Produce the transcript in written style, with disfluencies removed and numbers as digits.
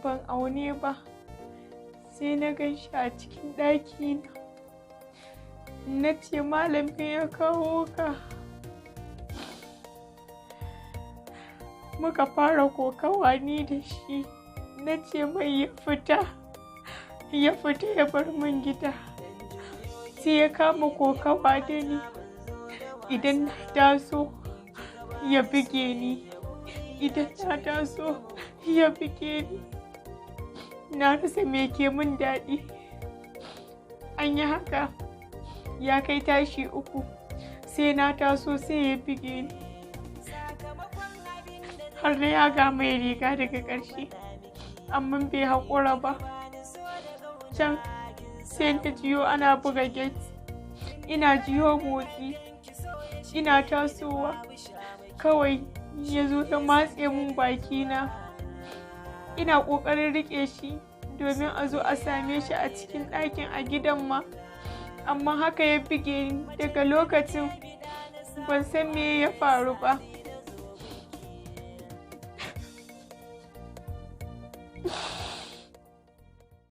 Ban aune ba, sai na gan shi a cikin ɗakina. Na ce, "Malam, me ya kawo ka?" Muka fara kokawa ni da shi. Na ce mai ya fita, ya fita ya bar min gida. Sai ya kama kokawa da ni. Idan na taso ya buge ni, idan na taso ya buge ni. Na rasa me ke min daɗi. An yi haka ya kai tashi 3, sai na taso sai ya buge ni. Har na yaga mai riga daga ƙarshe, amma bai haƙura ba. Can sai na jiyo ana buga gate. Ina jiyo motsi, ina tasowa, kawai ya zo ya matse mun bakina. Ina ƙoƙarin riƙe shi domin a zo a same shi a cikin ɗakin a gidan ma, amma haka ya buge ni. Daga lokacin ban san me ya faru ba.